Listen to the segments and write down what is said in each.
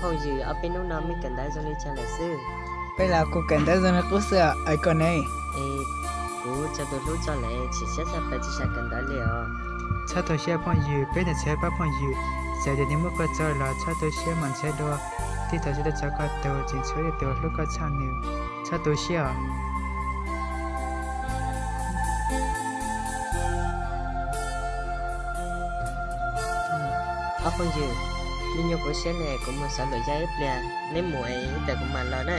Phooj ywg, ob peb hnub no mej kawm ntawv zoo li cas lawm xwb? Peb los kuj kawm ntawv zoo li qub xwb os, koj ne? Es kuv tso tus hlub tso lawm, tsis siab txhaj plaws tsis xav kawm ntawv li os. Txhob tu siab phooj ywg, peb niam txiv pab phooj ywg, txawm tias nws muab koj tso los txhob tu siab, mam nrhiav dua tib tug tsis tau txog koj tus, tseem tshuav ib tug hlub koj tshaj nws, txhob tu siab os. Ob phooj ywg, me nyuam kuv siab ne, kuv mus xav luam yaj ib pliag, neb mus es ib pliag kuv mam los na.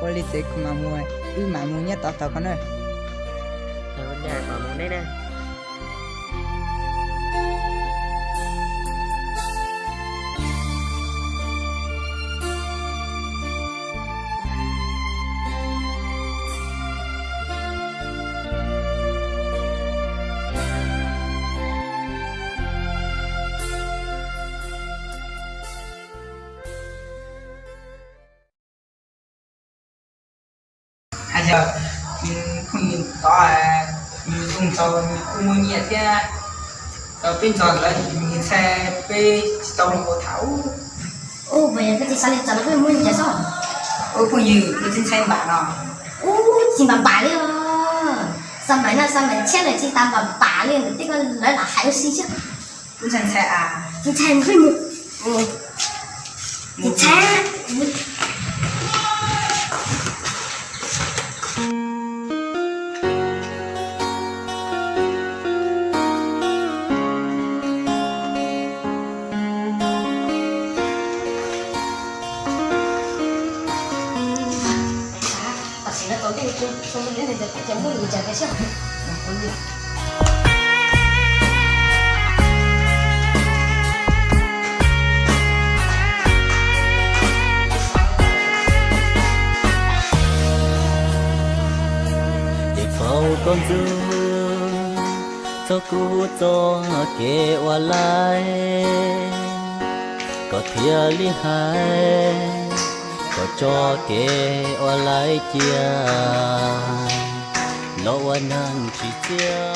Ua li ces kuv mam mus, wb mam mus nyob tod tos koj na. Ua li mam mus neb na. Hais tias phooj ywg tod, nws zoo tau nws kuj muaj nyiaj thiab, tau peb ntxov lawm nws ntshai peb tsis tau los ua tham. Ub, puas yog koj tsis xav li cas no peb muab nyiaj xwb? Ub, phooj ywg, kuv tsis ntshai npam no. Ub, tsis npam npam li os. Xa mais no xa mais tshiab lawm tsis tas npam npam li, ntawm tej ko lawv lam hais ua si xwb. Kuv ntshai ntshai a. Tsis ntshai, peb mus. Tsis ntshai. Tam sim no tau tej tus tus tus tus tus muaj lus cas tias xwb. Ces faus koj ntxub, txhob kub txoj kev ua laib, koj thiaj li hais, koj tso kev ua laib cia, los ua neeg tsis txiaj.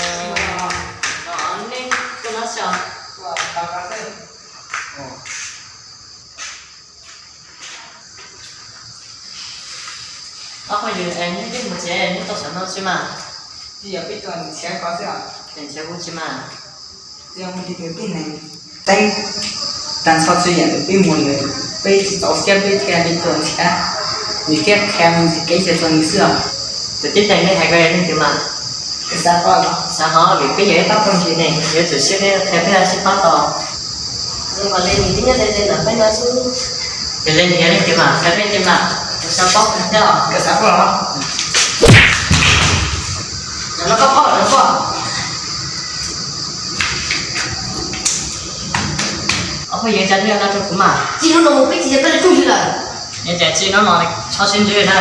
Ob phooj ywg, neb twb mus tsev, neb tuaj saum no tsis mas? Yog peb tuaj nrhiav koj xwb os. Nrhiav kuv tsis mas? Yog mus li tus tib neeg teeb tag nrho txhua yam ntawm peb mus lawm, peb tsis txaus siab peb thiaj li tuaj nrhiav nws thiab qhia me ntsis kev cai rau nws xwb os. Tus tib neeg nej hais ko yog leej twg mas? Koj xav paub los? Xav hov, vim peb yog ib pab phooj ywg ne, yuav tsum siab peb qhia peb sib pab tau. Zoo nkaus li nws twb nyob ze ze ntawm peb no xwb. Yog li nws yog leej twg mas qhia peb cia mas, kuv xav paub thiab os. Koj xav paub los? Los no koj paub los no koj. Ob phooj ywg, cas nej no rau kuv mas? Txij hnub no mus peb tsis yog peb li phooj ywg lawm. Yog cas txij hnub no txhob sib ntsib na.